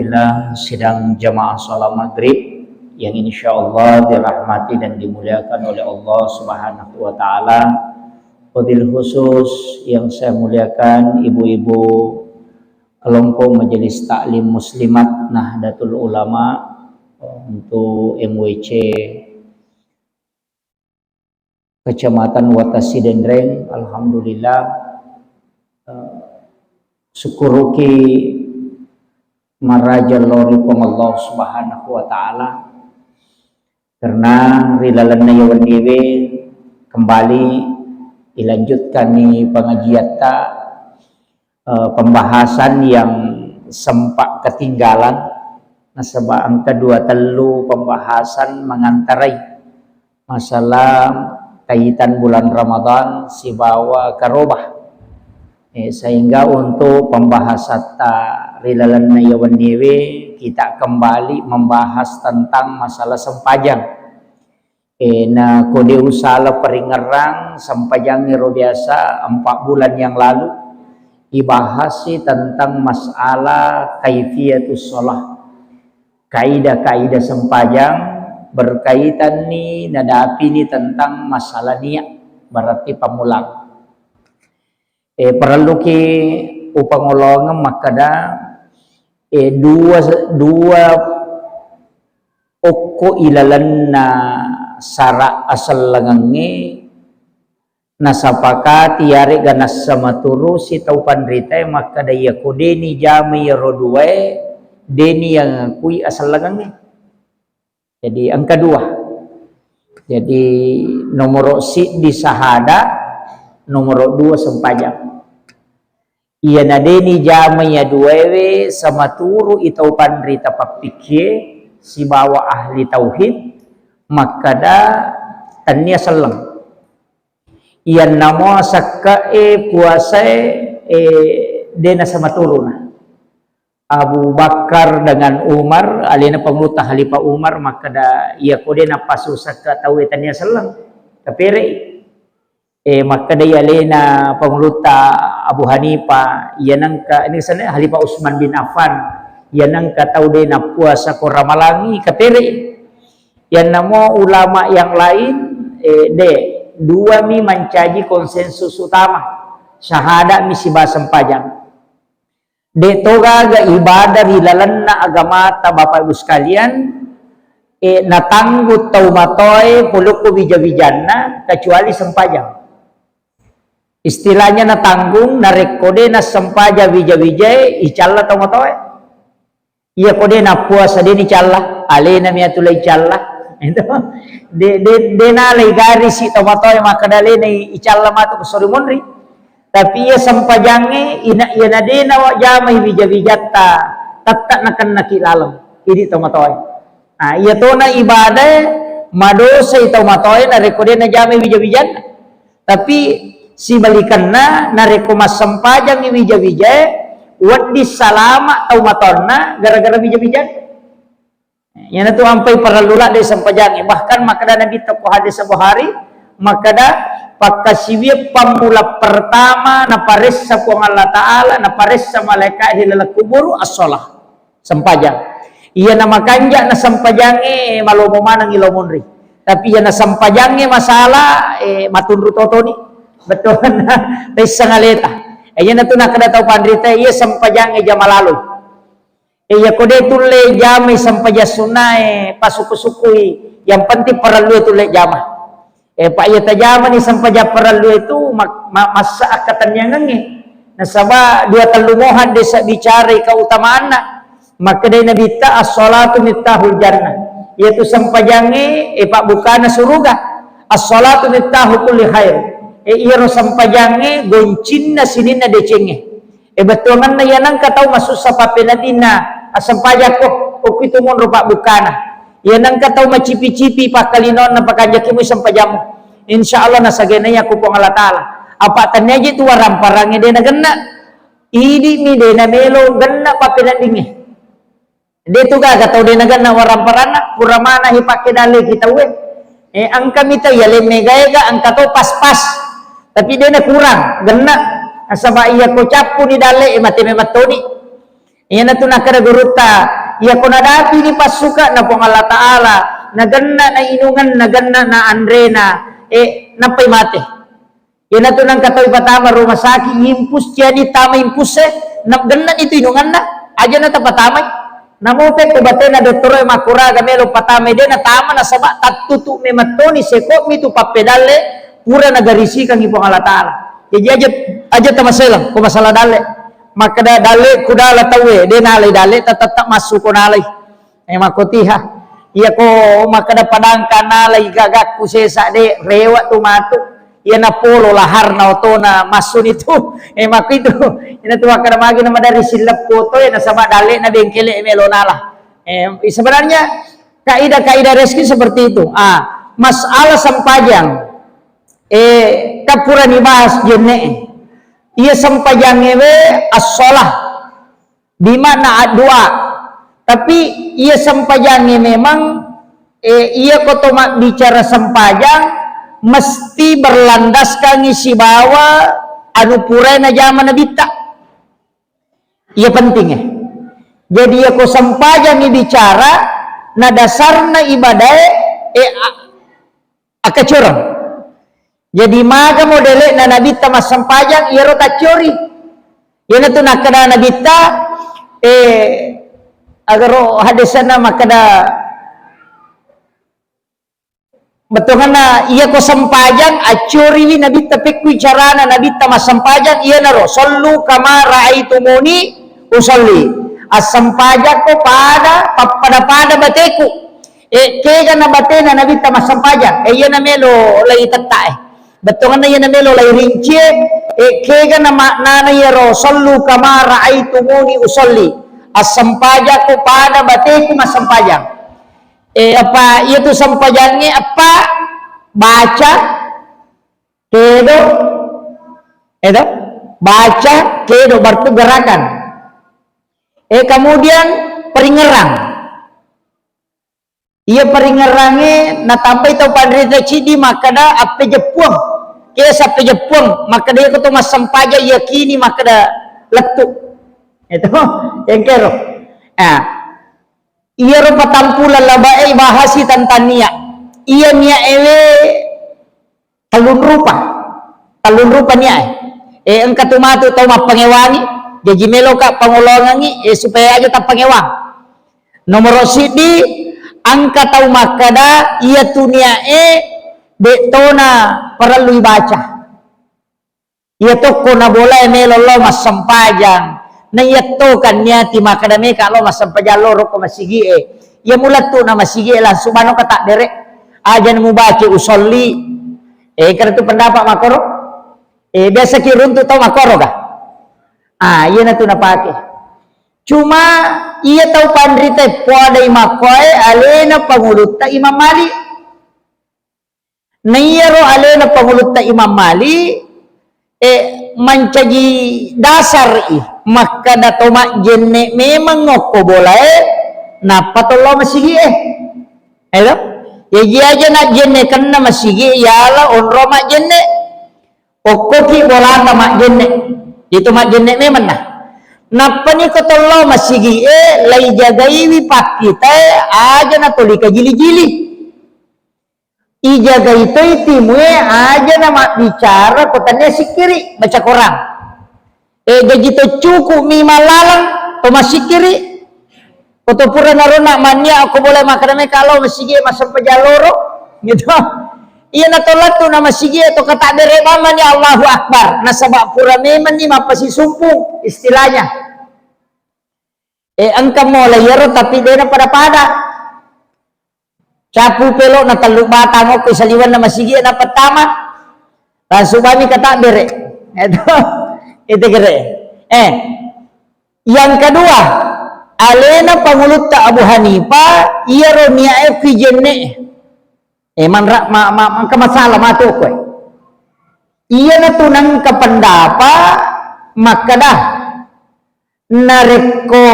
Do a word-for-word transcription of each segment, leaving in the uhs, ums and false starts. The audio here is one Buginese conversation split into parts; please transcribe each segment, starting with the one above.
Alhamdulillah, sidang jamaah salat maghrib yang insya Allah dirahmati dan dimuliakan oleh Allah Subhanahu wa Ta'ala, wabil khusus yang saya muliakan ibu-ibu kelompok Majelis Taklim Muslimat Nahdlatul Ulama untuk M W C Kecamatan Watasi Denreng. Alhamdulillah, eh, sukkuruki maraja lao ri Puang Allah Subhanahu wa Ta'ala, karena ri lalenna iya wenniwe kembali ilanjutkanni pengajiatta, eh, pembahasan yang sempat ketinggalan, nasaba engka dua tellu pembahasan mengantarai masalah kaitan bulan Ramadan sibawa karobah. Eh, sehingga untuk pembahasatta ri lalenna iya wenniwe, kita kembali membahas tentang masalah sempajang. Eh, na kode usala paringerrang, sempajang ero biasa empat bulan yang lalu ibahas sih tentang masalah kaifiatus shalah, kaidah-kaidah sempajang, berkaitanni nadapini tentang masalah niat, berarti pammulang. Eh, parelluki upangolongeng makkeda, eh, dua, dua okko ilalenna sara asellengengnge nasapakati yaregga nassamaturu sitau panritae makkeda, iyako deni jamai iyaro duae, deni yang akui asellengengnge. Jadi engka dua. Jadi nomoro siddi sahada, nomoro dua sempajang. Iyana deni jama iya duaewe samaturu itau panrita pappikkie sibawa ahli tauhid makkada tennia selleng. Iyannamo sekke'e puasae, eh, dena samaturuna. Abu Bakar dengan Umar, alena pangulutta Khalifah Umar, makkeda, iyako de nappasusakka tauwe tania selleng, kapere'i. Eh, makkeda iya alena pangulutta Abu Hanifah, iya nengka, ini sana Khalifah Utsman bin Affan, iya nengka tau de nappuasa ko Ramalangi, kapere'i. Yannamo ulama yang lain, eh, de, dua mi mancaji konsensus utama, syahada mi siba sempajang. De to gaga ibadah ri lalenna agamata, Bapak Ibu sekalian, eh, natanggung tau matoe polokko wija-wijanna, kecuali sempajang. Istilahnya natanggung, narekko de nassempajang wija-wijae, icalla tau matoe. Iya ko de nappuasa, de nicalla, alena mi atu lai calla. Itu. De, de, de nalai garisi tau matoe makkeda alena i-, icalla matu ko sori monri. Tapi iya sempajangnge, ina, iya na de nawa jamai wija-wijatta, tetta nakennaki laleng. Idi tau matoe. Ah, iya tona ibadae, madosai tau matoe narekko de najamai wija-wijanna. Tapi sibalikenna, narekko massempajangngi wija-wijae, wedding salama tau matonna gara-gara wija-wijae. Iyanatu ampai parellu ladde sempajangnge. Bahkan makkeda Nabitta ko hadis Bukhari, makkeda, pakkasiwiang pammula pertama naparessa Puang Allah Ta'ala, naparessa malaika ri laleng kuburu, as-shalah. Sempajang. Iya na makanja na sempajangnge, malomo maneng ilo monri. Tapi iya na sempajangnge masalah, eh, matunru totoni. Betul. Taisseng aleta. Eh, iya natu nakkeda tau panrita, iya sempajangnge jama laloi. Eh, iya ko de tulle jamai sempajang sunnae, pasuku-sukui. Yang penting parellue tulle jama. Eh, pa iya tajamani sempajang parellu itu mak-, ma-, massa akkatenniangengnge. Nasaba dua tellu mohang desa bicarai keutamaanna. Makkedai Nabitta, "As-shalatu miftahul jannah." Iyatu sempajangnge, eh, pabbukana suruga. "As-shalatu miftahu kulli khair." Eh, iyaro sempajangnge goncinna sininna decengnge. Eh, bettuangenna iya nengka tau masussa pappeneddinna assempajakko, okkitu monro pabbukana. Iya nengka tau macipi-cipi pakkalinonna pakanjaki mui sempajammu. Insya Allah nasagenai aku Puang Allah Ta'ala. Apa tenniaji tu waramparangnge de nagenna. Idi mi de namelo genna pappeneddingnge. De tu gaga tau de nagenna waramparanna, pura mana hi pakke dalle ki tauwe. Eh, engka mi tau iya lemme gaega, engka to pas-pas. Tapi de nakurang, genna. Nasaba iya ko cappu ni dalle, eh, mate memang toni. Iyanatu nakkeda gurutta, iyako nadapini passuka na Puang Allah Ta'ala, nagenna na inungenna, nagenna na anrena, e, nappai mate. Iyanatu nengka tau ipatama rumah sakit, impus, ciani tama impus e, nagenna itu inungenna, aja na tapatamai. Namo pekko batena dottoro e makkuraga melo patamai, de natama nasaba tattutu memettoni seko'mi tu pappedalle pura nagarisikangi Puang Allah Ta'ala. Jadi aja, aja tamaselang ko masalah dalle. Makkeda dalle kudala tauwe, de nalai dalle, tetap massu ko nalai. E, makkotiha. Iyako makkeda padangka nalai gagakku sesa de, rewa tu matu. Iya napolo laharna otona massuni tu. E, makkuitu. Ina tu makkeda magi na madari silleppo to, e, nasaba dalle na bengkele melo nala. E, sebenarnya kaidah-kaidah rezeki seperti itu. Ah, masalah sempajang. E, kapurani bahas jenne. Iya sempajangnge we as-shalah. Di makna addu'a. Tapi iya sempajangnge memang, e, iya koto mabbicara sempajang mesti berlandaskangi sibawa anu purae najama nabitta. Iya penting e. Jadi iya ko sempajangngi bicara na dasarna ibadae, e, a-, akkacoreng. Jadi maga modele'na nabitta massempajang iyaro tacciori. Iyanatu nakkeda nabitta, e, agaro hadesana makkeda bettuanna iya ko sempajang accioriwi nabitta pekkui carana nabitta massempajang iyanaro sallu kama raaitumuni usalli. Assempajakko pada pappada-pada bateku. E, kega na batena nabitta massempajang, e, iyana melo lai tetta e. Bettuanna iyana melo lai rinci e, e, kega na maknana iyaro sallu kama raaitumuni usalli. Assempajakko pada bateku massempajang. E, apa iyatu sempajangnge apa baca, kedo, edo, baca, kedo, berarti gerakan. E, kemudian peringerang. Iya peringerangnge natambai tau panrita ciddi makkeda appejeppuang. Kesa appejeppuang, makkeda iyako to massempajang yakini makkeda lettu. Itu, engkero. Ah, iyaro patampulang labae bahasi tentang niat. Iya niat ewe tellun rupa. Tellun rupa niat e. E, engka tu matu tau mappangewangi, jaji meloka pangolongangi, e, supaya aja tappangewang. Nomoro siddi, engka tau makkeda, iya tu niat e, de tona parellu ibaca. Iya tokko na bolae melo lao massempajang. Na iya to kan niati makkeda meka lao massempajang loro ko masigi e. Iya mulettu na masigi e langsung mano ka tabbere. Aja na mubaca usolli. E, kada tu pendapat makkoro. E, biasa ki runtu tau makkoro ga? Ah, iya na tu napake. Cuma iya tau panrita e poadai makkoe alena pangulutta Imam Malik. Na iyaro alena pangulutta Imam Malik, e, mancaji dasar i makkeda to majjenne memang okko bolae nappa to lao masigi e. Elo? Jaji aja najjenne kenna masigi e, yala onro majjenne. Okkoki bolata majjenne. Itu majjenne memang na. Nappani ko to lao masigi e, lai jagaiwi pakkitae aja na toli kajili-jili. Ijagai toi timue aja na mabbicara ko tania sikkiri, baca Quran. E, jaji to cukup mi mallalang to massikkiri. Ko to pura narona mannia ko boleh makkeda meka lao masigi e massempajang loro. Gitu. Iya na to lettu na masigi e to katabbere mamani Allahu Akbar. Nasaba pura memang ni mappasisumpung istilahnya. E, engka mo layero tapi dena pada-pada. Capu pelo na tellu batang okko saliwenna masigi na pertama. Langsung bami katabbere. Itu, itu kere. Eh, yang kedua, alena pangulutta Abu Hanifah, iyaro niae fi jenne. Eh, manra, ma, ma, engka masalah matu okko e. Iyana tu nengka pendapat makkeda, narekko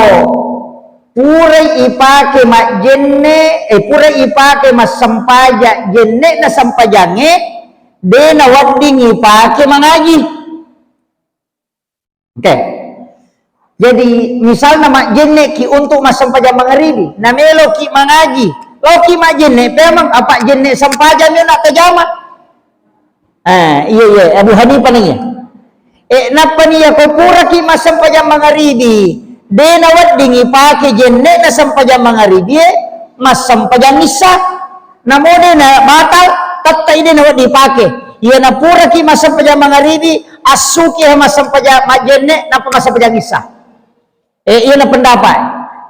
purai ipake majjenne, eh, purai ipake massempajang jenne'na sempajangnge, de nawedding ipake mangaji. Oke. Jadi, misalna majjenne' ki untuk massempajang mangaribi, na melo ki mangaji, lao ki majjenne' pemeng, apa jenne' sempajang mi na tajama. Eh, iya, iya, Abu Hanifah na iya. Eh, nappa ni yako pura ki massempajang mangaribi, de' nawedding ipake jenne'na sempajang mangaribi e, massempajang issa. Namo de' na batal, tette' de' nawedding ipake. Iya na pura ki massempajang mangaribi, assuki he massempajang majjenne', nappa massempajang issa. Eh, iyana pendapat.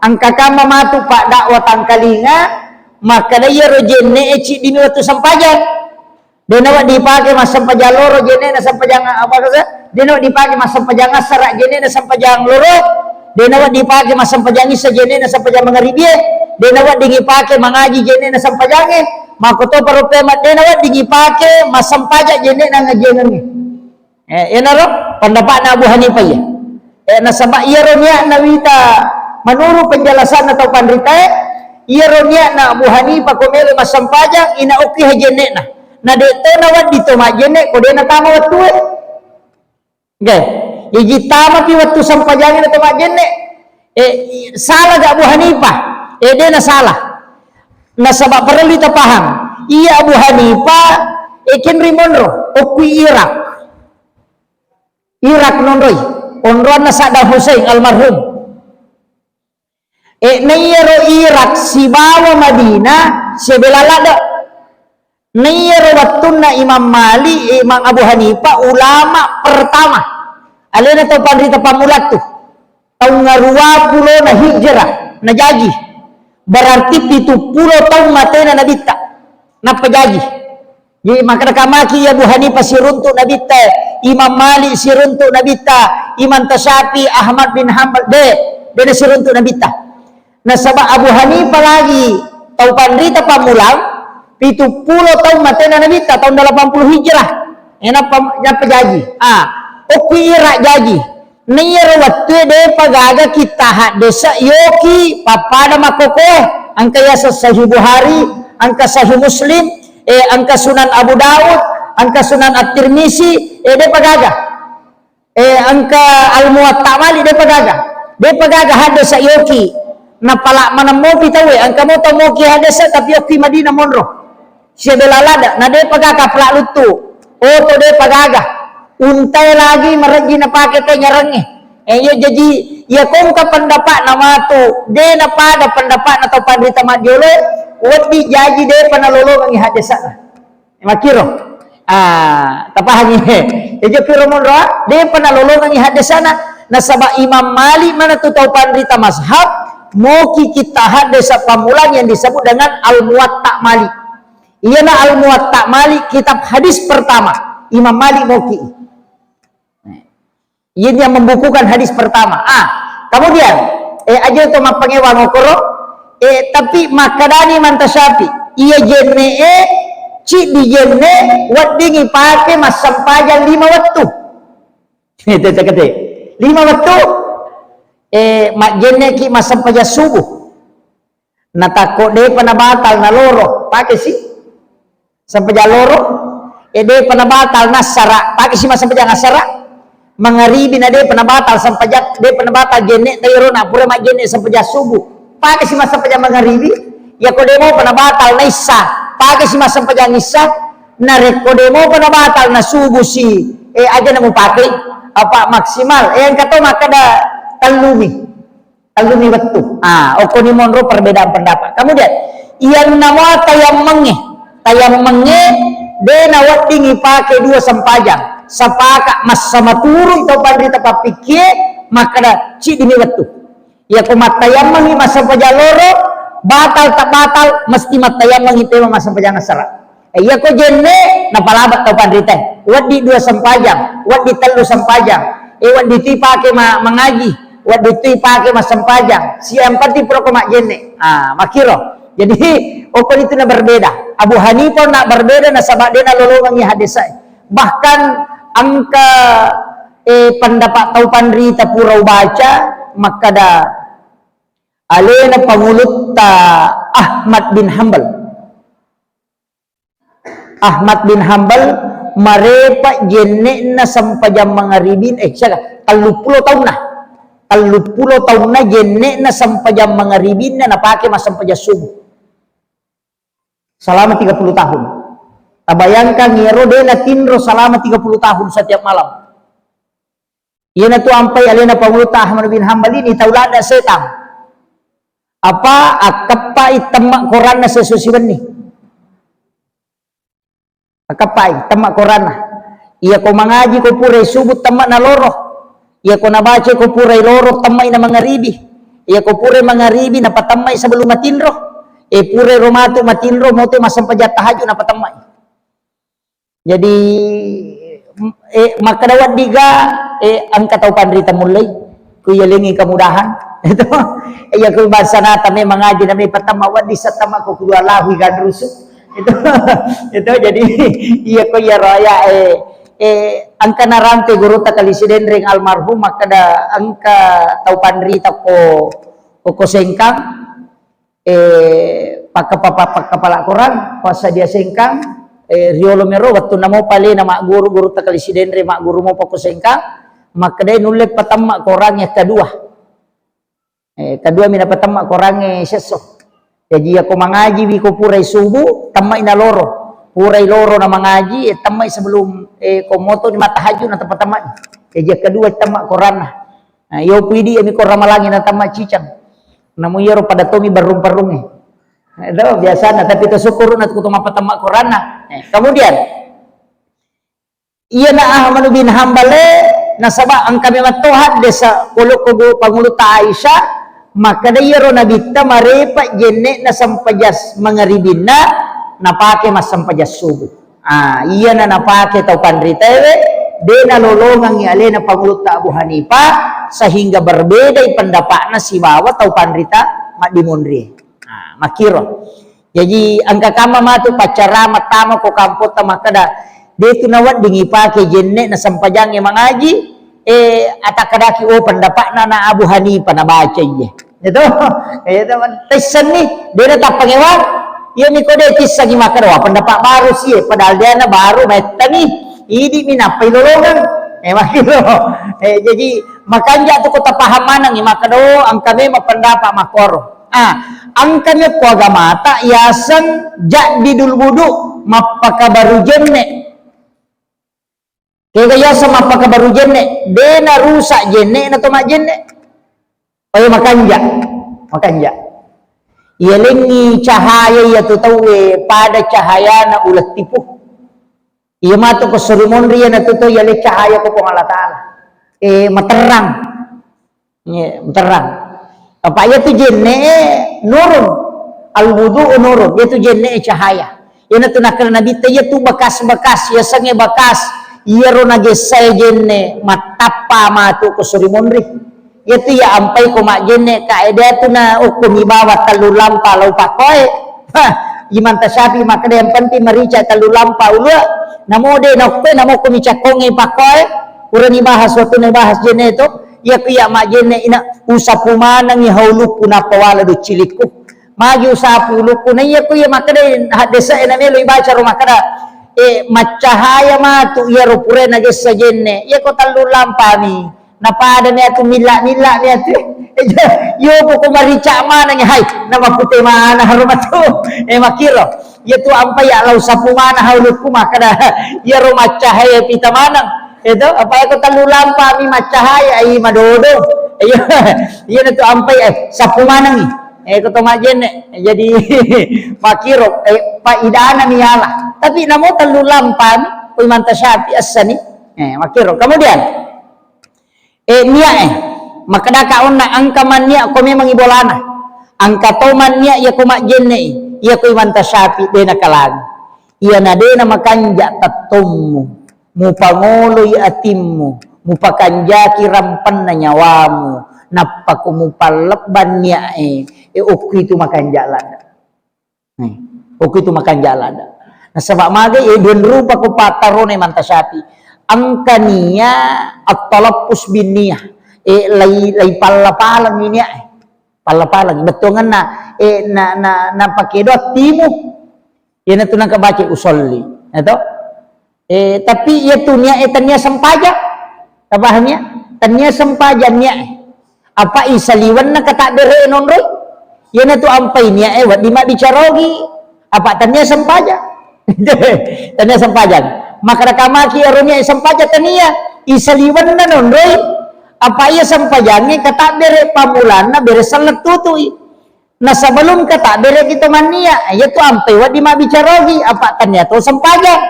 Engka kamma matu pak dakwah tangkalinga, makkeda iyaro jenne'e ciddimi wettu sempajang. De' nawedding ipake massempajang loro jenne'na sempajang apa kata? De' nawedding ipake massempajang assara jenne'na sempajang loro. De' nawedding ipake massempajang issa jenne'na sempajang mangaribie. De' nawedding ipake mangaji jenne'na sempajange. Makkotoparo pemeng de' nawedding ipake massempajang jenne'na ngajiangengnge. Eh, iyanaro pendapatna Abu Hanifah iya. Eh, nasaba iyaro niatna wita menurut penjelasanna tau panritae, iyaro niatna Abu Hanifah ko melo massempajang, ina okki he jenne'na. Na de' to nawedding to majjenne' ko de' natama wettue. Oke. Jaji tamapi wettu sempajangnge na to majjenne'. Eh, salah ga Abu Hanifah? Eh, de' nasalah. Nasaba parellu tapahang. Iya Abu Hanifah, eh, kenri monro, okkui Irak. Irak nonroi, onroanna Saddam Hussein almarhum. E, naiyaro Irak sibawa Madinah sibela ladde. Naiyaro wettunna Imam Malik, Imam Abu Hanifah, ulama pertama. Alena tau panrita pammulattu. Taung ngarua pulona hijrah, najaji. Berarti pitu pulo taung matena nabitta. Nappa jaji. Jadi, makkeda kamaki iya Abu Hanifah siruntu nabitta, Imam Malik siruntu nabitta, Imam Tasyafi, Ahmad bin Hanbal, de, de nasiruntu nabitta. Nasaba Abu Hanifah lagi tau panrita pammulang, pitu pulo taung matena nabitta, taung delapan puluh hijrah. Enappa, nappa jaji. Ah, okki Irak jaji. Naiyaro wettue depa gaga kitta haddese yoki pappada makkokoe, engka yaseng Sahih Bukhari, engka Sahih Muslim, eh, engka Sunan Abu Daud, engka Sunan At-Tirmizi, eh, depa gaga. Eh, engka Al-Muwatta Malik depa gaga. Depa gaga haddese yoki. Napala maneng mopi tauwe, engka mo tau moki haddese tapi okki Madinah monro. Sibela ladde, na depa gaga pala luttu. Oto depa gaga. Untae lagi marejji napake te nyarengnge. Eh, iya jaji, iya kongka pendapatna matu, de napada pendapatna tau panrita majjolo, wedding jaji depa nalolongengi haddesana. Makkiro. Ah, tapahangi. Jaji kiro monro, ah, depa nalolongengi haddesana. Nasaba Imam Malik manatu tau panrita mazhab, moki kitta haddese pammulang yang disebut dengan Al-Muwatta Malik. Iyana Al-Muwatta Malik, kitab hadis pertama, Imam Malik moki. Ini yang membukukan hadis pertama. Ah, kemudian, eh, aja to mappangewang okoro, eh, tapi makkedani Imam Tasyafi, iya jenne e, ciddi jenne, weddingi pake massempajang lima wettu. Itu cakete. Lima wettu, eh, majjenne ki massempajang subuh. Natakko depa nabatal naloro, pake si sempajang loro, e depa nabatal nassara, pake si massempajang assara, mangaribi na depa nabatal sempajang, depa nabatal jenne ta iro na pura majjenne sempajang subuh, pake si massempajang mangaribi, yako de mopa nabatal naissa, pake si massempajang issa, narekko de mopa nabatal na subuh si, e aja na mupake, apa maksimal, e engka to makkeda tellumi. Tellumi wettu. Ah, okkoni monro perbedaan pendapat. Kemudian, iyanna mua tayammengnge. Tayammengnge, de nawedding ipake dua sempajang. Sepakat massamaturung to panrita pappikkie, makkeda ciddimi wettu. Iyako mattayammengngi massempajang loro, batal tak batal, mesti mattayammengngi tema massempajang assara. Eh, iyako jenne, napalaba tau panrita. Weddi dua sempajang, weddi tellu sempajang. Eh, weddi tu ipake ma-, mangaji, weddi tu ipake massempajang. Siang pati purako majjenne. Ah, makkiro. Jadi, okko itu na berbeda. Abu Hanifah na berbeda nasaba de nalolongengi hadis e. Bahkan engka, eh, pendapat tau panrita pura ubaca makkeda alena pangulutta Ahmad bin Hambal. Ahmad bin Hambal marepa jenne'na sempajang mangaribin, eh, siaga? Telluppulo taunna. telluppulo taunna jenne'na sempajang mangaribinna napake massempajang subuh. Selama tiga puluh tahun. Tabayangkan iyaro de natinro selama tiga puluh tahun setiap malam. Iyanatu ampai alena Pangulutta Ahmad bin Hambal ini tau ladda setang. Apa akkeppai temma koranna seso siwenni. Akkeppai temma koranna. Iyako mangaji ko purai subuh temma naloro. Iyako nabaca ko purai loro temmai na mangaribi. Iyako purai mangaribi napatemmai sebelum matinro. E purai ro matu matinro moto massempajang tahajud napatemmai. Jadi eh, makkeda weddiga eh, engka tau panrita mullei. Ku yalengi kemudahan. Itu iya ku bangsa nata memang ngaji na me patemma weddi satemma ko kudu Allahu ganrusu. Itu itu jadi iya ko iya raya eh eh engka narampe gurutta Kali Sidenreng almarhum makkeda engka tau panrita ko ko, ko Sengkang eh pakkapa-, pakkapala Korang passadia Sengkang eh riolo mero wettunna mopa alena magguru gurutta Kali Sidenreng magguru mopa ko Sengkang makkedai nulle patemma Korang yang kedua. Eh, kedua mi napatemma Korangnge sesso. Jaji iyako mangaji wi ko purai subuh, temmai naloro. Purai loro na mangaji, eh, temmai sebelum eh, ko moto ni matahajud na temma-temma. Jaji yang kedua temma Koranna. Nah, iyo pui di ami ko Ramalangi na temma cicang. Namu iyaro pada tomi barrung-parrungnge. Itu biasana tapi to syukur na tu to mapatemma Koranna. Eh, kemudian Iyana Ahmad bin Hambale nasaba engka memang to haddesa polo ko Pangulutta Aisyah makkeda iyaro nabitta marepa jenne'na sempajas mangaribinna napake massempajas subuh. Ah, iyana napake tau panritaewe de nalolongengngi alena Pangulutta Abu Hanifah sehingga berbedai pendapatna sibawa tau panrita maddimonrie. Ah, makkiro. Jaji engka kamma matu paccarama tama ko kampotta makkeda, detu nawedding ipake jenne na sempajangnge mangaji, eh, atakkedaki, oh, pendapatna na Abu Hanifah nabaca iye. Itu, itu tessenni, dena tappangewa, iya miko de tissengi makkeda, wah, pendapat baru sie, padahal dena baru mettani, idi mi nappai lolongeng. Eh, makkiro. Eh, jaji makanja tu ko tapaham manengngi makkeda, oh, engka memang pendapat makkoro. Ah, engkami ko agamata yaseng jaddidul wudu, mappakabaru jenne. Kega yaseng mappakabaru jenne, de narusak jenne na to majjenne. Oh, iya, makanja. Makanja. Iyalengngi cahaya iya tu tauwe pada cahayana ulettipu. Iya matu ko suri monri iya natu to yale cahaya ko Puang Allah Taala. Eh, materrang. Iya, materrang. Apa iya tu jenne nurun. Al wudu nurun. Iya tu jenne cahaya. Iya natu nakkeda Nabi ta iya tu bekas-bekas, iya sange bekas. Iya ro nagessa jenne mattappa matu ko suri monri. Iyatu iya ampai ko majjenne, kaedae tu na okko mi bawa tellu lampa lao pakkoe. Hah, Imam Tasyafi'i makkeda yang penting marica tellu lampa ulua, namo de na okko, namo ko mi cakkongnge pakkoe, purani bahas waktu na bahas jenne to, iya ku iya majjenne ina usapu manengngi haulukku nappa wala do cilikku. Magi usapu ulukku, na iya ku iya makkeda haddesa e na melo ibaca ro makkeda, eh, maccahaya matu iya ro pura nagessa jenne, iya ko tellu lampa mi. Napada mi atu milla-milla mi atu. Yo poko marica maneng hai, nama pute mana haru matu. Eh, makkiro. Iya tu ampai ya lau sapu mana haulukku makkeda. Iya ro maccahaya pita maneng. Itu apa ya ko tellu lampa mi maccahaya ai madodo. Iya. Iya tu ampai eh sapu maneng ni. Eh, ko to majjenne. Jadi makkiro eh paidana mi yala. Tapi namo tellu lampa mi, ko Imam Tasyafi'i essani. Eh, makkiro. Kemudian Eh, niat eh. Makkedaka onna engka manniat ko memang ibolana. Engka to manniat iya ko majjenne, iya ko Imam Tasyafi'i de nakalangi. Iya na de na makanja tettommu, mupangoloi atimmu, mupakanjaki rampenna nyawamu, nappa ko mupallebbang niat eh, eh okki tu makanja ladde. Hmm. Okko itu makanja ladde. Nasaba magai, eh, dua rupa ko pattarona Imam Tasyafi'i. Engka nia at-talaffuz bin niyah. Eh, lai, lai palla-paleng ini, eh. Palla-paleng. Bettuanna, eh, na, na, na pakai doa timu. Iya natu nangka baca usolli. Ya toh? Eh, tapi iya tu niat, eh, tania sempaja. Paham ya? Tania sempaja niat, eh. Apa isaliwenna katabbere nonroi? Iyanatu ampai niae wedding mabbicara ogi. Apa tania sempajang? Tania sempajang. Maka kamaki aro niae sempajang tania. Isaliwenna nonroi. Apa iya sempajangnge katabbere pammulanna bere selleng tutui. Nah, sebelum katabbere kita mania, iyatu ampai wedding mabbicara ogi. Apa tania to sempajang?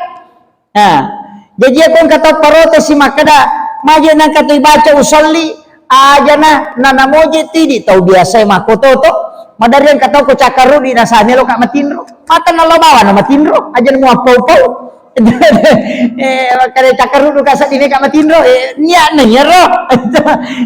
Nah, jaji iyako engka tau paroto si makkeda, maje nangka tu ibaca usolli, ajana, na namoje tu idi tau biasa makkoto to. Madari engka tau ko cakkarudi nasa meloka matinro. Mata nallo bawa na matinro, ajana muappau-pau. Eh, makkeda cakkarudu ka seddi meka matinro, eh, niatna iyaro.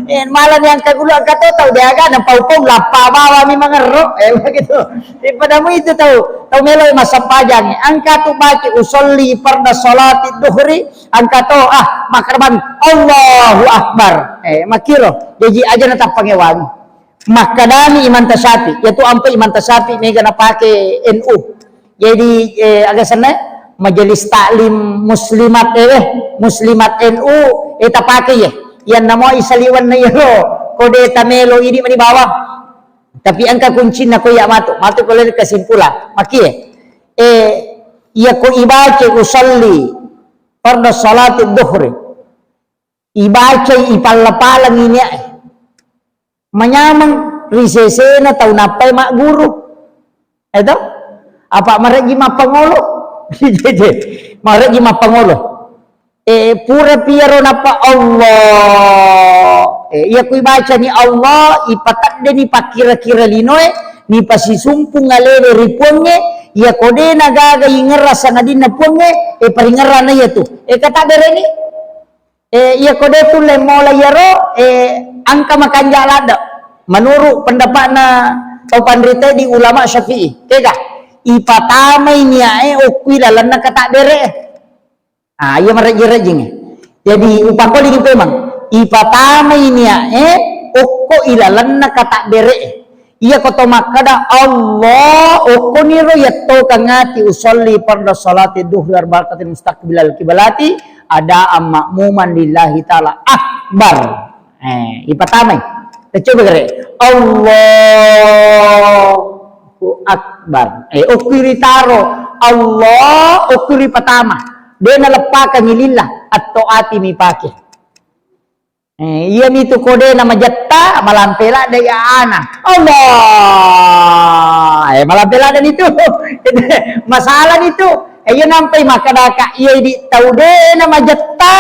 Eh, malah ni engka gulu engka to tau deaga na pau-pau lappa bawa mi mangerro. Eh, begitu. Eh, padamu itu tau, tau melo massempajang. Engka tu baca usolli farda salati duhri, engka to, ah, makkeda bang, Allahu Akbar. Eh, makkiro. Jaji aja na tappangewangi. Makkedani Imam Tasyafi, yaitu ampe Imam Tasyafi mega napake N U. Jadi, eh, aga senna? Majelis Taklim Muslimat, eh, Muslimat N U, eh, tapake ye. Yang namoi saliwan na yero, kode tamelo idi mani bawang. Tapi engka kuncinna ko iya matu, matu ko lele kesimpulan. Makie, eh, iya ko ibaca usalli fardu salati duhri. Ibacai, ipalla-pallang ini, eh. Manyameng ri sesena tau nappai magguru. Eto? Apa mareji mappangolo? Mareji mappangolo. Eh, pura piaro nappa Allah. Eh, iya kui bacani Allah, ipateddeni pakkira-kira linoe, nipasisumpung alewe ri Puangnge, iya kode nagaga ingerra sangadinna Puangnge, eh, paringerrana iya tu. Eh, kata bereni. Eh, iya kode tulle mola iyaro, eh, angka makanja ladde. Menurut pendapatna tau panrite di ulama Syafi'i, tega? Ipatamai niae okkui lalenna kata bere. Ah, iya marejjing-rejjing. Jadi, upakolingi pemang. Ipatamai niae okko ilalenna kata bere. Iya ko to makkeda Allah, okkoniro yattokang ati usolli farda salati duhri arba rakaatin mustaqbilal kibalati adaan ma'muman lillahi ta'ala akbar. Eh, ipatamai. Tacoba gare. Allahu Akbar. Eh, okkui ritaro. Allah, okkui ripatama. De naleppakangi lillah. Atto ati mipake. Eh, iya mitu kode na majetta, malampe ladde ya ana. Allah. Eh, malampe ladde nitu. Masalah nitu. Eh, iya nampai makkadaka, iya idi tau de na majetta,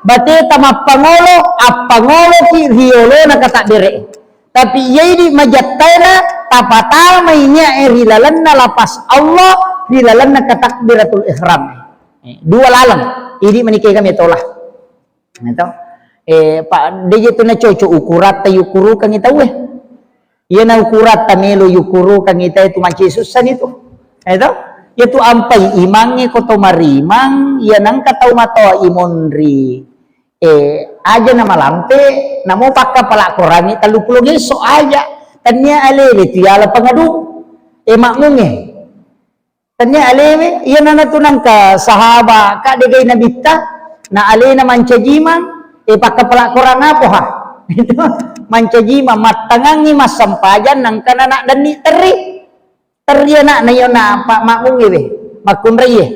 bateta mappangolo, appangoloki riolona kata bere. Tapi iya idi majettaena, tapatamai niae ri lalenna lapas Allah, ri lalenna katakbiratul ihram. Eh, dua laleng. Idi menikega metola. Gitu. Eh, pa, deje tu na cocok ukuratta yukurukangi tauwe. Iyana ukuratta melo yukurukangi tauwe tu mancaji sussani tu. Gitu. Iya tu ampai imangnge ko to marimang, iya nangka tau matoa imonri. Eh, aja na malampe, namo pakkapala korangi tellu pulo gesso aja. Tania alewe tu yala pangadu. Eh, makmunge. Tania alewe, iya nana tu nangka sahaba, ka degai nabitta, na alena mancajimang, eh, pakkapala korang apoha. Mancajimang, mattangangi massempajang, nangka nana denni terri. Terri anakna iyo na pa-, makmungngewe, makkunraie.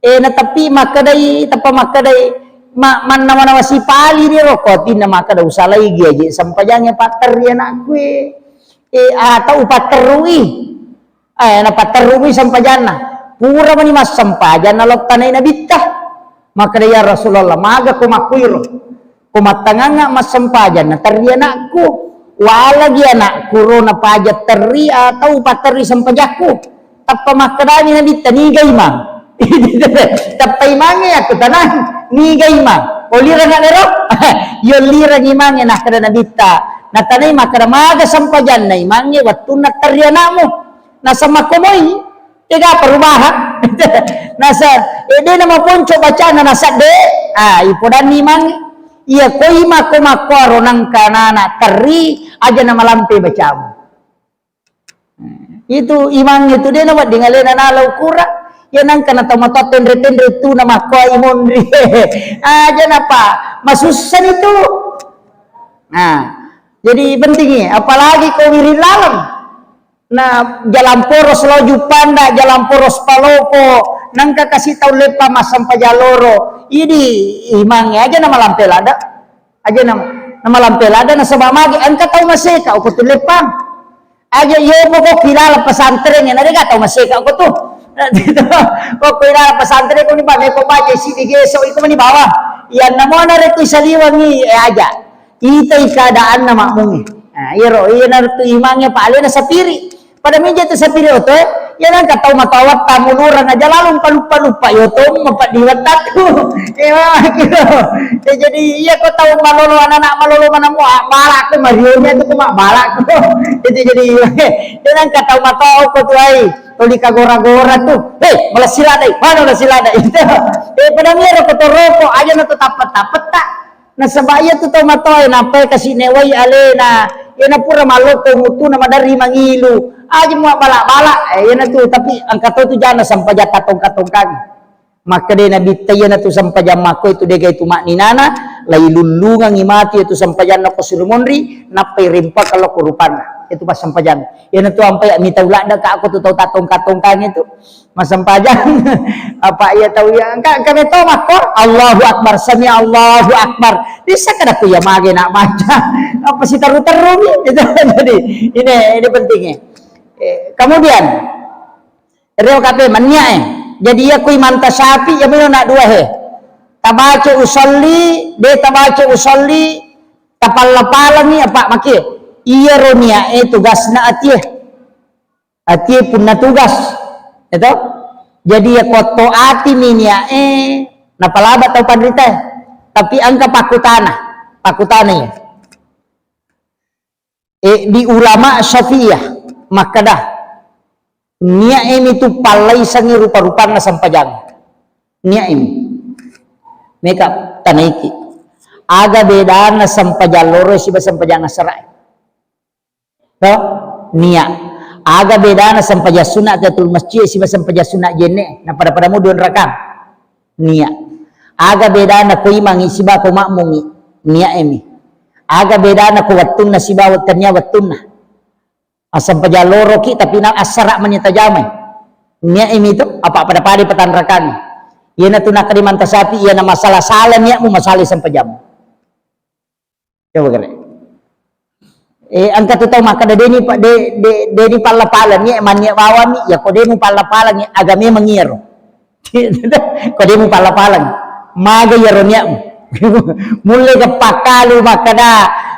Eh, nateppi makkedai, teppa makkedai, ma-, mannawa-nawa sipali ni ro, ko atinna makkeda usalai gi aje sempajangnge patterri anakku e. Eh, atau upatterrui. Eh, napatterrui sempajanna. Pura mani massempajang nalottanai nabitta. Makkeda, "Ya Rasulullah, maga ko makkuiro?" Ko mattangangnga massempajang, naterri anakku. Walagi anakku ro napaja terri atau paterri sempajakku. Tappa makkedani Nabitta, "Niga imang?" Tappa imangnge, "Aku tanang, niga imang?" Olirang anero? Yo lirang imangnge, nakkeda Nabitta, natanai makkeda, "Maga sempajanna imangnge wettunna terri anakmu?" Nasammakkomoi. Ega perubahan. Nasa, eh, de na maponco bacana nasa de, ah, ipodanni imang, iya ko imang ko makkuaro nangka nana terri, aja na malampe bacamu. Itu imang itu de na wedding alena nala ukura, ya nangka na tau matoa tenre-tenre tu na makkua imonri. Aja napa, masussani tu. Nah, Jadi penting ya, apalagi ko wiring laleng. Nah, jalan poros lo Juppanda, jalan poros Palopo, nengka kasi tau leppa massempajang loro. Idi imangnge aja na malampe lada. Aja na, na malampe lada nasaba magi engka tau maseka uko tu leppang. Aja iyo pokok kilala pesantren na dega tau maseka uko tu. Pokok kilala pesantren ko ni ba meko baca isi digeso iko mani bawang. Iya namo na reku saliwangi eh aja. Itai keadaanna makmungnge. Nah, iyaro, iyanaritu imangnge pa alena sapiri. Pada mija tu sapiri oto, eh, iya nengka tau matoa watta mulurang aja lalu paluppa-luppa, iya oto mapeddi wattatu. Eh, maki lo. Eh, jadi iya ko tau malolo anak-anak malolo manamu, ah, balakku marionya tu ko mak balakku. Jadi, jadi, iya nengka tau matoa ko tu ai, toli kagora-gora tu. Hei, malasila dai, mana malasila dai. Itu. Eh, pada mira ko toroko aja na tu tapet-tapet tak. Nasaba iya tu tau matoa e, nappai kasi newai alena, iyana pura mallokko mutuna maderri mangilu, aja mua bala-bala, eh, iyana tu, tapi engka to tu jana sempajang tatongka-tongkangi. Makkeda Nabitta iyana tu sempajang makko itu dega itu makninana, lailullungangi matu itu sempajanna ko suri monri, nappai rimpakka lokko rupanna. Itu pas sempajang. Iyana tu ampai mita uladda ka ko tu tau tatongka-tongkangi itu. Massempajang. Apa iya tau iya? Engka, engka meto makko, Allahu Akbar, sami Allahu Akbar. Bisa kada ku iya mage nak baca. Apa siteru-teru ni? Itu jadi, ini, ini pentingnya. Eh, kemudian, reo kape mania eh. Jadi iya kui manta sapi, iya mino nak dua he. Tabaca usolli, de tabaca usolli, tapalla-palangi apa makie. Iya ronia eh tugasna atie. Atie punna tugas, ya toh? Jadi ya kotto ati mi niae napalaba tau panrita. Tapi engka pakkutana, pakkutana ya. Eh, di ulama Syafi'iyah makkeda, niae mi tu pallaisangi rupa-rupanna sempajang. Niae mi. Meka tanaiki. Aga bedana sempajang loro siba sempajang asarae? To? Nia. Aga bedana sempajang sunna tahiyatul masjid siba sempajang sunna jenne? Na pada-pada mu dua rakang. Nia. Aga bedana ko imangi siba ko makmungi? Nia emi. Aga bedana ko wettunna siba wettennia wettunna? Assempajang loroki tapi na assara mani tajamai. Nia emi to apa pada-pada patanrakangi. Iyana tu nakkeda manta sapi, iyana masalah sala niamu, masalah sempajammu. Coba kere. Eh, engka tu tau makkeda, "Deni pa-, de-, de-, deni palla-pala ni, mannia bawang ni." Ya ko demu palla-pala ni, aga memang iyaro. Ko demu palla-pala ni. Maga iyaro niamu. Mulle ga pakkalu makkeda,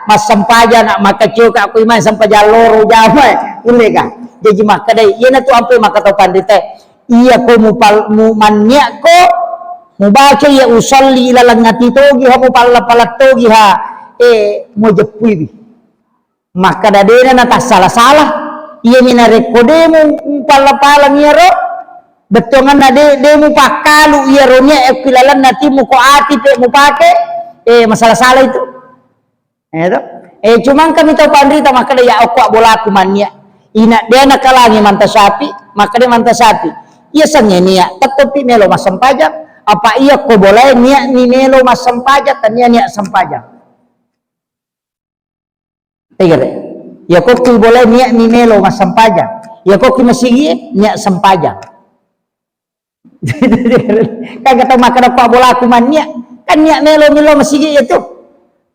"Massempajang nak, makkacoka aku imang sempajang loro jama." Mulle ga. Jaji makkeda, iyana tu ampe makkeda tau panrita. Iya ko mupal-, mu-, manniakko, mubaca iya usolli ilaleng ati togi ha, mupalla-pala togi ha, eh, mujeppuiwi. Makkeda dena natassala-sala, iyami narekko de mu-, mupalla-palang iyaro, bettuanganna de, de mupakkalu iyaro nia ekko ilalenna atimu ko ati pe mupake, eh, masala-sala itu. Eh, to? Eh, cuma engkami tau panrita makkeda, "Ya, okko bolaku mannia." Ina de nakalangi manta sapi, makkeda manta sapi. Iya sengnge nia, tettopi melo massempajang. Apa iya ko bolae nia mi melo massempajang, tania nia sempajang. Tegere. Ya ko ki bolae nia mi melo massempajang. Ya ko ki masigi nia sempajang. Kan kata makkeda pa bolaku mannia, kan nia melo mi lo masigi itu.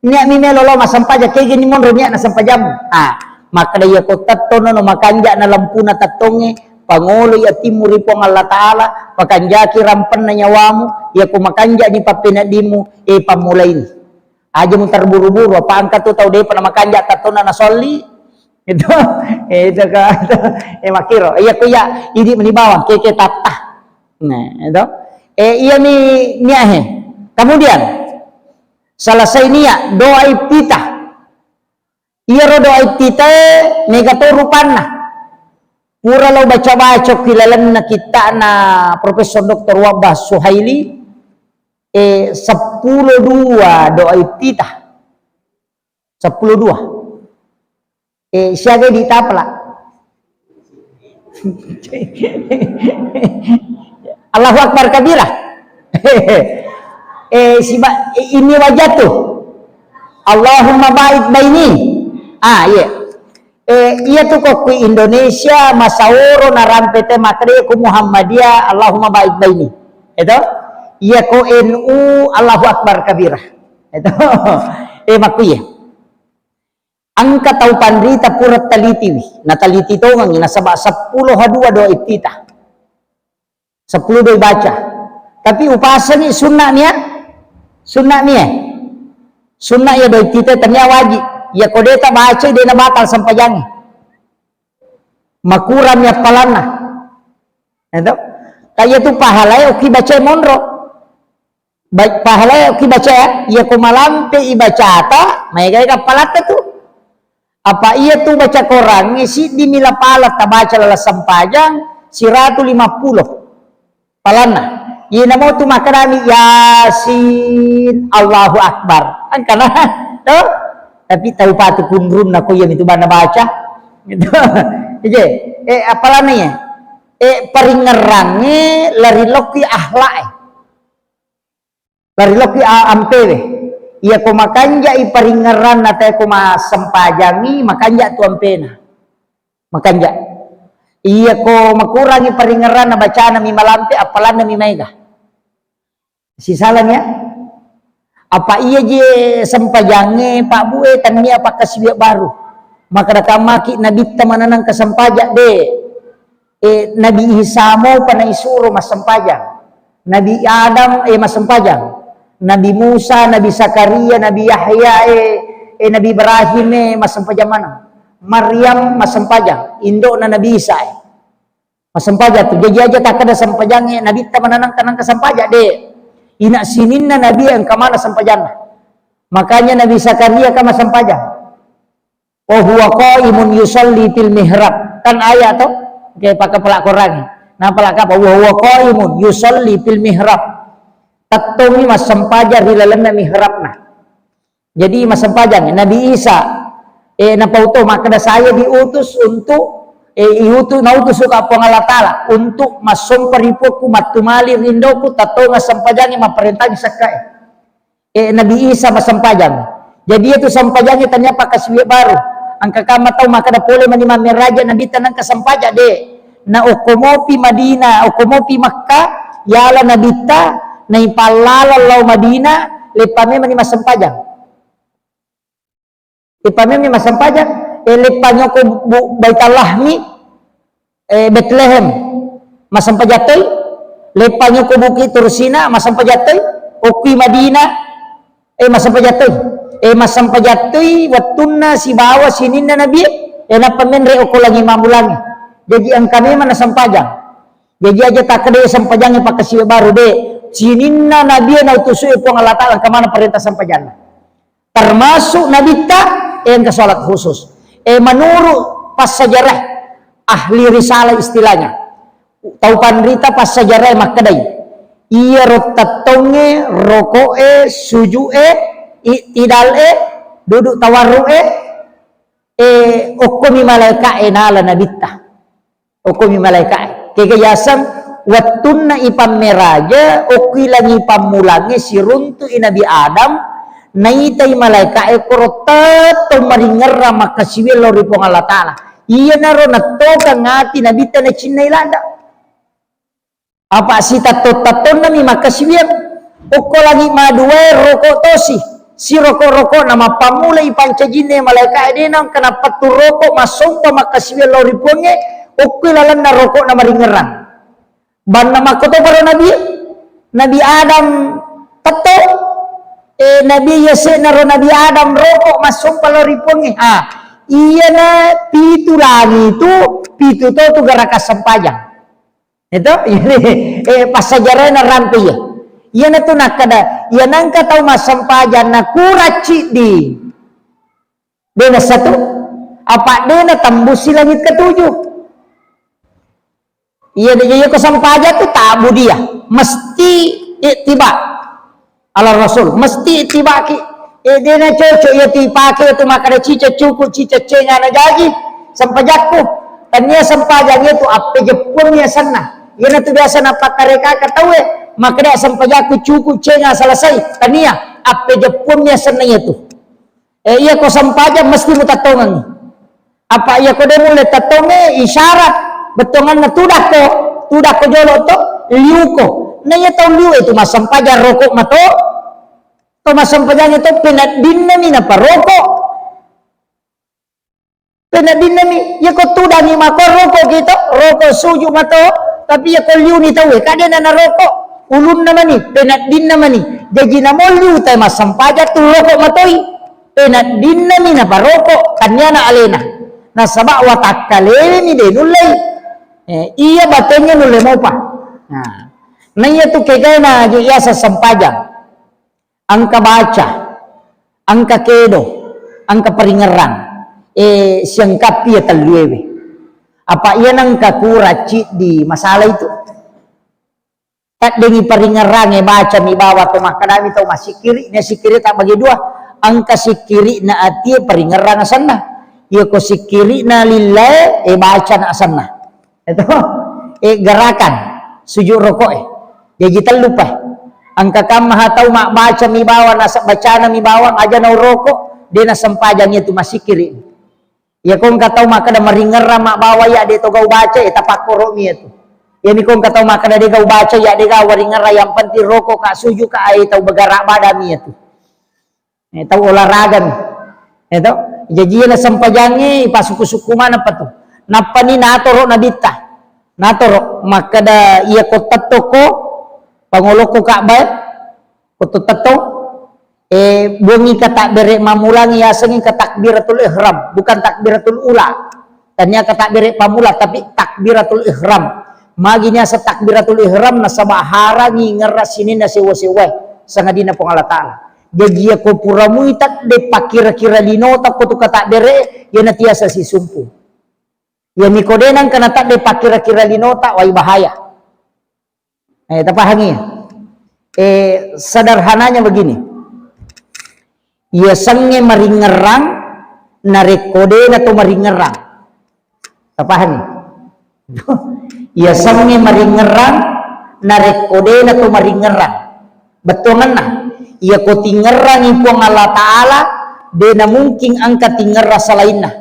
Nia mi melo lo massempajang, kegini monro nia na sempajammu. Ah, makkeda iya ko tettono no makanja na lampuna tettonge, pangolo iya timmu ri Puang Allah Taala, pakanjaki rampenna nyawamu, iya ko makanja ni pappeneddimu, eh, pammulaini. Aja mu terburu-buru, apa engka tu tau depa na makanja tattona na solli. Itu, eh, itu ka, eh, makkiro. Iya ko iya, idi meni bawang, keke tatta. Nah, itu. Eh, iya mi, niahe. Kemudian, selesai niat, doa iftitah. Iyaro doa iftitah, mega to rupanna. Pura lo baca-baca ki lalenna kittana Profesor Doktor Wahbah Suhaili, eh, seppulo dua doa iftitah. Seppulo dua. Eh, siaga di tapla. Allahu Akbar kabira. Eh, siba, eh, ini wajah tu. Allahumma ba'id baini. Ah, iya. Eh, iya tu ko kui Indonesia, masaoro narampe te makkeda ku Muhammadiyah, Allahumma ba'id baini. Eto? Iya ko N U, Allahu Akbar kabira. Eto? Eh, makkuiye. Engka tau panrita pura talitiwi. Nataliti tongengi, nasaba seppulo ha dua doa iftitah. Seppulo doi baca. Tapi upasengi sunna mia, sunna mia. Sunna iya doi tite tania wajib. Iya ko deta baca dena batal sempajangi. Makurang mi appalanna. Itu. Kaya tu pahalai oki baca monro. Ba-, pahalai oki baca ya. Iya ko malampe ibacata, maega appalatta tu. Apa iya tu baca Korangnge siddi mila pala tabaca lala sempajang siratu lima puluh palanna. Iya namo tu makkedami Yasin, Allahu Akbar. Angkana, to? Tapi tau patu kunrunna ko iya mitu bana baca. Gitu. Iya, eh, apalanna iya? Eh, paringngerangnge lari lokki akhlak e. Lari lokki a-, ampewe. Iya ko makanjai paringngeranna te ko massempajangi, makanja tu ampena. Makanja. Iya ko makurangi paringngeranna bacana mi malampe, appalanna mi maega. Sisalani ya. Apa iya je sempajangnge, Pak Bu, eh, tania pakkasiwiang baru. Makkeda kammaki nabitta maneneng kesempajang, de. Eh, Nabi Isa mopa naisuro massempajang. Nabi Adam, eh, massempajang. Nabi Musa, Nabi Zakaria, Nabi Yahya, eh, eh, Nabi Ibrahim, eh, massempajang maneng. Maryam massempajang, indo'na Nabi Isa, eh. Massempajang tu. Jaji aja takkeda sempajang, eh, nabitta maneneng kenang kesempajang, de. Ina sininna nabi engka mana sempajanna. Makanya Nabi Zakaria kan massempajang. Wa huwa qaimun yusalli fil mihrab. Kan ayat to? Oke, pakai pelak Quran. Nah, pelak apa? Wa huwa qaimun yusalli fil mihrab. Tettongi massempajang ri lalenna mihrabna. Jadi massempajang Nabi Isa, eh, napauto makkeda, "Saya diutus untuk, eh, iutu-, nautus ka Puang Allah Taala untuk massompa ri puakku, mattumali rindoku, tettonga sempajangi, mapparentangi sekkae." Eh, Nabi Isa massempajang. Jadi itu sempajangi tania pakkasiwiang baru. Engka kamma tau makkeda pole mani mammeraja Nabitta nengka sempajang, de. Na okko mopi Madinah, okko mopi Makkah, yala Nabitta, naipallala lao Madinah, leppa memani massempajang. Leppa memani massempajang, eh, leppa nyoko bu-, Baitul Lahmi, eh, Betlehem, massempajang toi, leppa nyoko Bukit Tursina, massempajang toi, okkui Madinah, eh, massempajang toi, eh, massempajang toi wettunna sibawa sininna Nabi, eh, nappa menre okko langi mammulangi. Jaji engka memang nasempajang. Jaji aja takkeda sempajangnge pakkasiwiang baru, de. Sininna Nabi nautusu Puang Allah Taala, engka mana perintah sempajanna. Termasuk Nabitta, eh, engka salat khusus. Eh, menurut passajarah, ahli risalah istilahnya, tau panrita passajarah makkedai, iyaro tettongnge, roko'e, suju'e, i'tidal'e, duduk tawarru'e, eh, okkomi malaika'e nala Nabitta. Okkomi malaika'e. Kega yaseng wettunna ipammeraja, okkui langi pammulangnge siruntu'i Nabi Adam, naitai malaika'e koro tettong maringerrang makkasiwiang lao ri Puang Allah Taala. Iyanaro nettokang ati Nabitta nacinnai ladda. Apa sitetto-tettonnami makkasiwiang. Okko langi maduae roko tosi. Siroko-rokona mappammulai pancajinna malaika'e de nengka nappettu roko massompa makkasiwiang lao ri Puangnge, okkoi lalenna rokona maringerrang. Banna makkotoparo Nabi, Nabi Adam tetto, eh, Nabi yase'naro Nabi Adam roko massompa lao ri Puangnge. Ah, iyana pitu langi tu, pitu to tu garaka sempajang. Itu, eh, passajarana rampe iya. Iyanatu nakkeda, iya nengka tau massempajang nakurang ciddi. De nessatu, apa de natembusi langit ketujuh. Iya de, iya ko sempajang tu tabu dia, mesti ittiba. Ala Rasul, mesti ittibaki. Eh, de na cocok iya tu ipake tu makkeda cicak cuku, cicak cenga na jaji sempajakku. Tania sempajang itu appejeppuang asenna. Iyana tu biasa napakkareka ka tauwe, makkeda sempajakku cuku cenga selesai. Tania, appejeppuang asenna iya tu. Eh, iya ko sempajang mesti mutattongengngi. Apa iya ko de mulle tattonge isyarat bettuanganna tudakko, tudakko jolo to, liuko. Na iya tau liu itu massempajang roko mato, to massempajang itu peneddinna mi naparoko. Peneddinna mi, iya ko tudangi mako roko kita, roko suju mato, tapi iya ko liuni tau e, kadena na roko, ulunna mani, peneddinna mani. Jaji namo liu tae massempajang tu roko matoi. Peneddinna mi naparoko, tanniana alena. Nasaba watakkalewe mi de nullei. Eh, iya batengnge nulle mopa. Nah, na iya tu kegaena je iasa sempajang. Engka baca, engka kedo, engka paringerrang. Eh, siangkappi iya telluewe. Apa iya nengka kura ciddi masalah itu? Taddengi paringerrange, bacami bawa to makkedami tau massikkiri, na sikkiri tabbagi dua, engka sikkirina atie paringerrang asenna. Iya ko sikkirina lillae, e bacana asenna. Itu, e gerakan, sujud roko'e. Jaji tellu pa. Engka kammaha tau mabbacami bawa, nasab bacanami bawang, aja nauroko, de nasempajang iya tu massikkiri. Iya ko engka tau makkeda maringerrang mabbawa iya de to gau baca, e tapakkoromi iya tu. Iyami ko engka tau makkeda de gau baca iya de gau waringerrang, yang penting roko ka suju ka ai tau begara badami iya tu. Eh, tau olahraga mi. Eh, to? Jaji iya nasempajangnge ipasukku-sukku maneng pa tu. Nappani natoro nabitta. Natoro makkeda iya ko tettoko pangolokko Ka'bah, ko to tettong, eh, buangi ka takbere mammulangi, yasengngi ka takbiratul ihram, bukan takbiratul ula. Tania ka takbere pamula, tapi takbiratul ihram. Magi niaseng takbiratul ihram? Nasaba harangi ngerra sininna sewa-sewae sangadinna Puang Allah Ta'ala. Jaji iya ko pura muita de pakkira-kira linota ko tu ka takbere, iyana tiasa sisumpu. Iyami ko de nengka natadde pakkira-kira linota, wai bahaya. Eh, tapahangi? Eh, sederhananya begini. Iya sengnge maringerrang, narekko de na to maringerrang. Tapahangi? Iya sengnge maringerrang, narekko de na to maringerrang. Bettuangenna, iya ko tingerrangi Puang Allah Ta'ala, de na mungkin engka tingerrang salainna.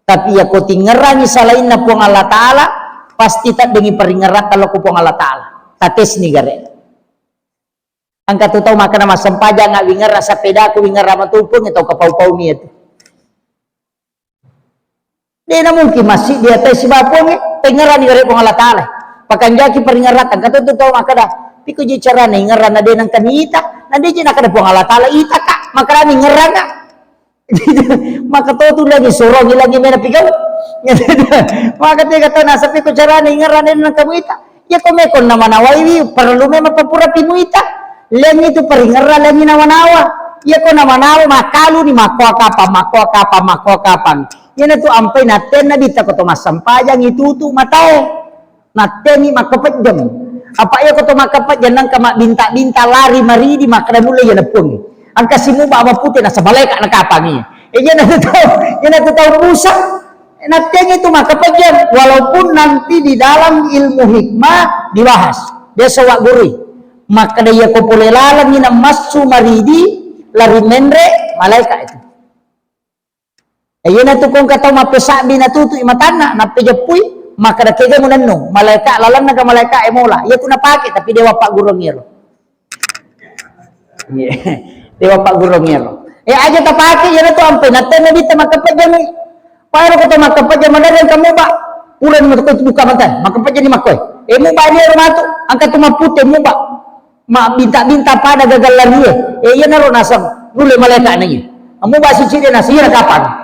Tapi iya ko tingerrangi salainna Puang Allah Ta'ala, pasti taddengi paringerratta lao ko Puang Allah Ta'ala. Tatesni gare. Engka tu tau makkeda massempajang, wingerra sepedaku, wingerra matupung, tau kapau-pau mi itu. De na mungkin masih di atas si bapongnge, tengerani gare Puang Allah Ta'ala. Pakanjaki paringerratta, engka tu tau makkeda, piko ji carana ingerrana de nengka nita, na de ji nakkeda Puang Allah Ta'ala, ita ka, makkeda ingerrana. Maka to tu lagi sorongi lagi mena pigau. Maka tega tau nasappi ko carana ingerrana nengka muita. Iya ko meko namanawaiwi, perlu memang papura pi muita. Lengi tu paringerra, lengi nawa-nawa. Iya ko nawa-nawa, makkaluni, makkoa kapang, makkoa kapang, makkoa kapang. Iyana tu ampai nattenna bitta ko to massempajang itutu matae. Natteni makkapejjeng. Apa iya ko to makkapejjeng nengka mabbinta-binta lari maridi makkeda mulle iya neppuangngi. Engka simuba mapute nasaba malaeka nakapangi. Eh, iyana tu tau, iyana tu tau Musa. Natteni tu makkapejjeng, walaupun nanti di dalam ilmu hikmah dibahas. Biasa wa gurui. Makkeda iya ko pole lalengngi namassu maridi lari menre malaeka itu. Eh, iyana tu ko engka tau mappesabbi natutu'i matanna, nappejeppui, makkeda kega munennu, malaeka lalenna ga malaeka e mola. Iya tu napake, tapi dewa paggurung iyaro. Iya. Dewa paggurung iyaro. Eh, aja tapake, iyana tu ampe, nattena bitta makkapejjami. Paero ko to makkapejjang madereng kamu ba. Purani matu buka mata, makkapejjani makkoe. Eh, muba ni ero matu, engka tu mappute muba. Mabbinta-binta pada gagal larie. Eh, iyanaro naseng. Nulle malaeka nai. Kamu basi cide nasira kapang.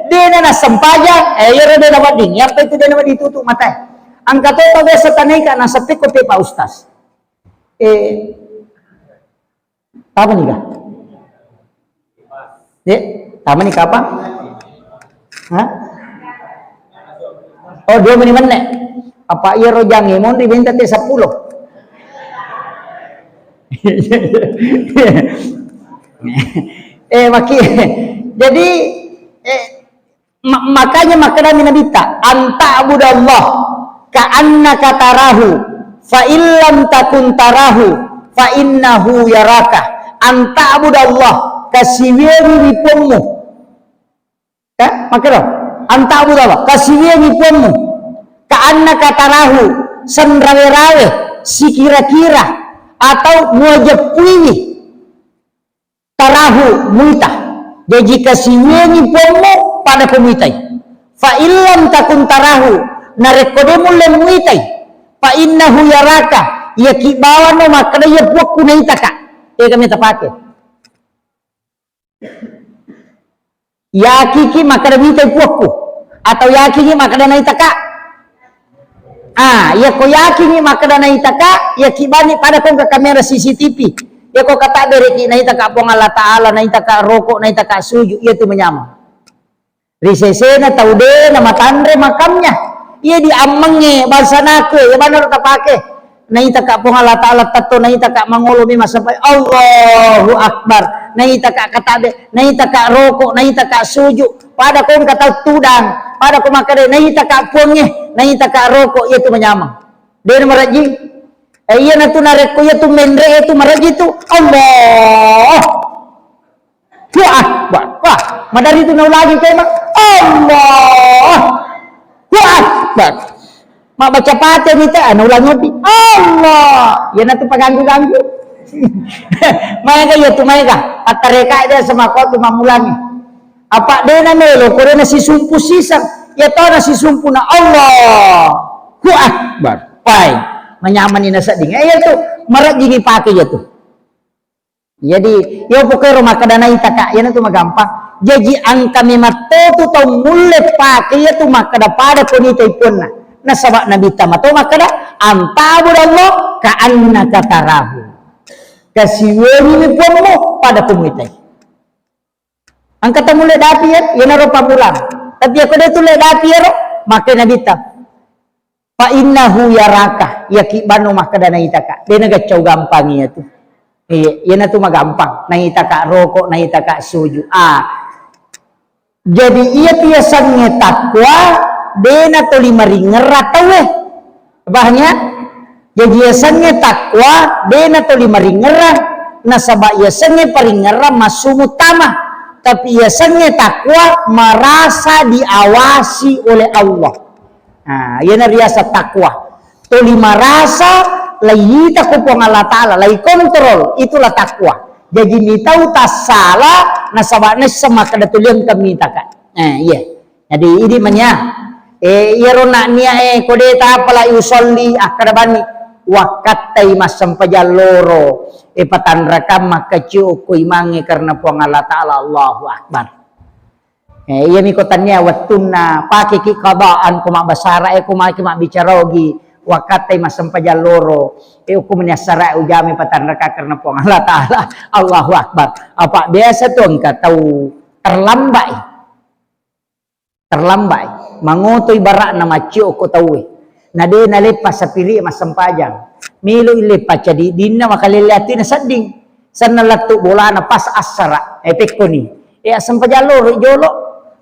Dena nasempajang. Eh, iyaro dena wedding. Yang penting dena wedding tutup mata. Angka to biasa tanaika naseppi ko pe Pak Ustaz. Eh, apa nih, Kak? Dek, tama ni kapang? Hah? Oh, dua menit menne. Apa iya rojang e, mon ribenta te seppulo. Eh, maki. Jadi, eh, ma-, makanya makkedami Nabitta, "Anta'budallah ka'annaka tarahu, fa illam takun tarahu, fa innahu yaraka." Anta'budallah, Kasiwiyangiwi puammu. Ya, makkero. Anta'budallah, kasiwiyangi puammu. Ka'annaka tarahu, senrawe-rawe, sikira-kira, atau muajeppuiwi. Tarahu, muita. Jaji kasiwiyangi puammu, pada ko muitai. Fa illam takun tarahu, narekko de mulle muitai, fa innahu yaraka, iyaki bawano makkeda iya puakku naitaka. Ega meta pake. Yakiki makkeda mitai puakku, atau yakiki makkeda naitaka? Ah, iya ko yakiki makkeda naitaka, iya kibani pada kongka kamera C C T V. Iya ko kata bereki naitaka Puang Allah Ta'ala, naitaka rokok, naitaka suju, iya tu menyameng. Ri sesena tau de na matanre makamnya. Iya di ammengnge bangsa naku, iya bana ro tapake. Naitaka Puang Allah Ta'ala tetto, naitaka mangolo mi masapai. Allahu Akbar. Naitaka katabe, naitaka rokok, naitaka suju. Pada ko engka tau tudang, pada ko makkeda, naitaka puangnge, naitaka rokok, iya tu manyameng. De na marajing. Eh, iya na tu narekko iya tu menre, iya tu marajing tu. Allah. Allahu Akbar. Wah, madari tu naulangi kema. Allahu Akbar. Mabbaca Fatihah ni te, ah, naulangi opi. Allah. Iya na tu paganggu-ganggu. Maega iya tu maega. Attareka dia sama ko tu mamulangi. Apa de na melo, ko de na sisumpu siseng. Iya to na sisumpu na Allahu Akbar. Pai. Manyameng ni nasedding. Eh, iya tu. Marajingi pake iya tu. Jadi, iya pokoknya ro makkeda naitaka, iya na tu magampang. Jaji engka memang to tu tau mulle pake iya tu makkeda pada ko nitai puanna. Nasaba Nabitta mato makkeda, "Anta'budallah ka'annaka tarahu." Kasiwiyangiwi puammu pada ko muitai. Engka tau mulle dapi iya, iyanaro pammulang. Tapi iya ko de tu le dapi iyaro, makkeda Nabitta. Fa innahu yaraka, iyaki bano makkeda naitaka. De na gaccau gampang iya tu. Iya, iyana tu magampang. Naitaka rokok, naitaka suju. Ah. Jadi iya tu yasengnge takwa, de na toli maringerra tauwe. Paham ya? Jadi yasengnge takwa, de na toli maringerra. Nasaba yasengnge paringerra massu muttama. Tapi yasengnge takwa merasa diawasi oleh Allah. Nah, iyana riaseng takwa. Toli marasa laiyita ko Puang Allah Ta'ala, laikontrol, itulah takwa. Jaji mitau tassala, nasaba naisseng makkeda tuli engka mitaka. Eh, iya. Jadi, idi mania. Eh, iyaro na nia, eh, ko de tapala usolli, akkeda bani, wakkattai massempajang loro, eh, patanrakang makkacio ko imangnge karena Puang Allah Ta'ala, Allahu Akbar. Eh, iyami ko tania wettunna pakeki qadaan ko mabbasara, eh, ko maki mabbicara ogi, wakkattai massempajang loro, eh, okko meni assara ujami patanraka karena Puang Allah Ta'ala. Allahu Akbar. Apa biasa tu engka tau terlambat, eh. Terlambat, eh. Mangoto ibaratna maccio ko tauwe. Na de naleppa sapiri massempajang. Melo ileppa cadi dinna makalele ati na sedding. Senna lettu bolana pas assara, eh, pekkoni. Eh, assempajang loro jolo,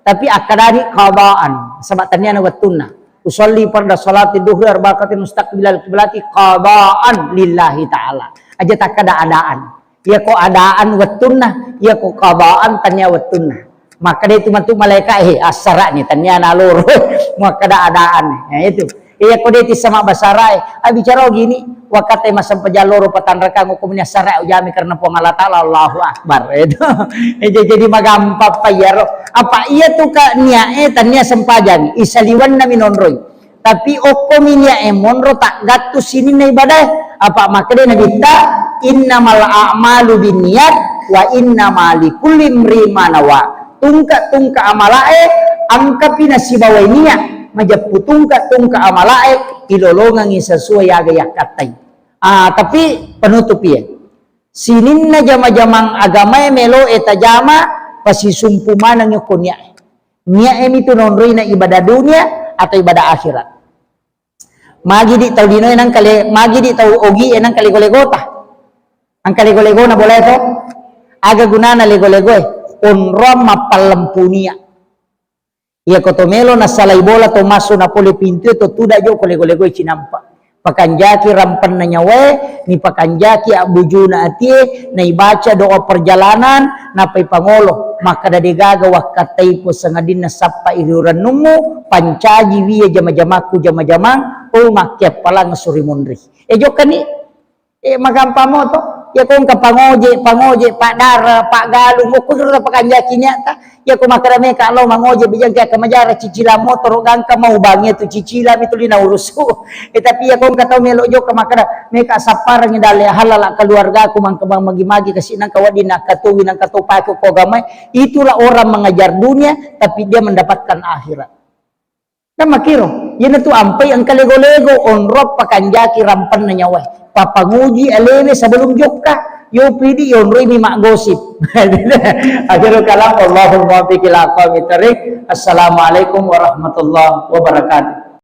tapi akkadani qadaan, saba taniana wettunna. Usolli farda salati duhri arba rakatin mustaqbilal kiblati qadaan lillahi ta'ala. Aja takkada adaan. Iya ko adaan wettunna, iya ko qadaan tania wettunna. Makkeda itu matu malaika, eh, assara'ni, tania naloro. Makkeda adaan. Nah, itu. Iya ko de tissa mabbasarae, ah, bicara gini, wakkattai massempajang loro patanrakang, ko meni assara ujami karena Puang Allah Ta'ala, Allahu Akbar. Itu. Eh, ja-, jadi magampang pa iyaro. Apa iya tu ka niae tania sempajang, isaliwanna mi nonroi. Tapi okkomi niae monro taggattu sininna ibadae. Apa makkeda Nabitta, "Innamal a'malu binniyat wa innama likulli imri'in ma nawa." Tungka-tungka amalae engkapi nasibawai niat, majeppu tungka-tungka amalae ilolongengi sesuai aga yakkattai. Ah, tapi penutup iya. Sininna jama-jamang agamae meloe tajama, pasisumpu maneng yokko niae. Niae mitu nonroina ibadah dunia atau ibadah akhirat. Magi di tau linoe nangka le-, magi di tau ogie nangka lego-legota. Angka lego-legona bolae to. Aga gunana lego-legoe? Onroang mappallempu nia. Iya ko to melo nasalai bola to massu na pole pintue to tuda jo ko lego-legoe cinampa. Pakanjaki rampenna nyawae, nipakanjaki abbujuna atie, naibaca doa perjalanan, nappai pangolo. Makkada degaga wakkattai Puang sangadinna sappa iri urennummu, pancaji wiya jama-jamakku jama-jamang, oh makkeappalang suri munri. E jokkani, e magampang moto. Iya ko engka pangoje, pangoje, paddara, paggalung, okko kiro pakanjaki niatta. Iya ko makkada meka lo mangoje, bijang ke kemajara cicilang motoro gangka mau bangi tu cicilang itu lina urusu. E tapi iya ko engka tau melo jokka makkada meka sapparangi dalle halala keluargaku mangka magi-magi kasi nangka wedding nangka towi nangka to pako ko gamai. Itulah orang mengejar dunia tapi dia mendapatkan akhirat. Kan makkiro, iyanatu ampai engka lego-lego, onrong pakanjaki rampenna nyawae. Papanguji alewe sebelum jokka, yo pidi yonroi mi maggosip. Akhirul kalam, wallahul muwaffiq ila aqwamit thariq. Assalamualaikum warahmatullahi wabarakatuh.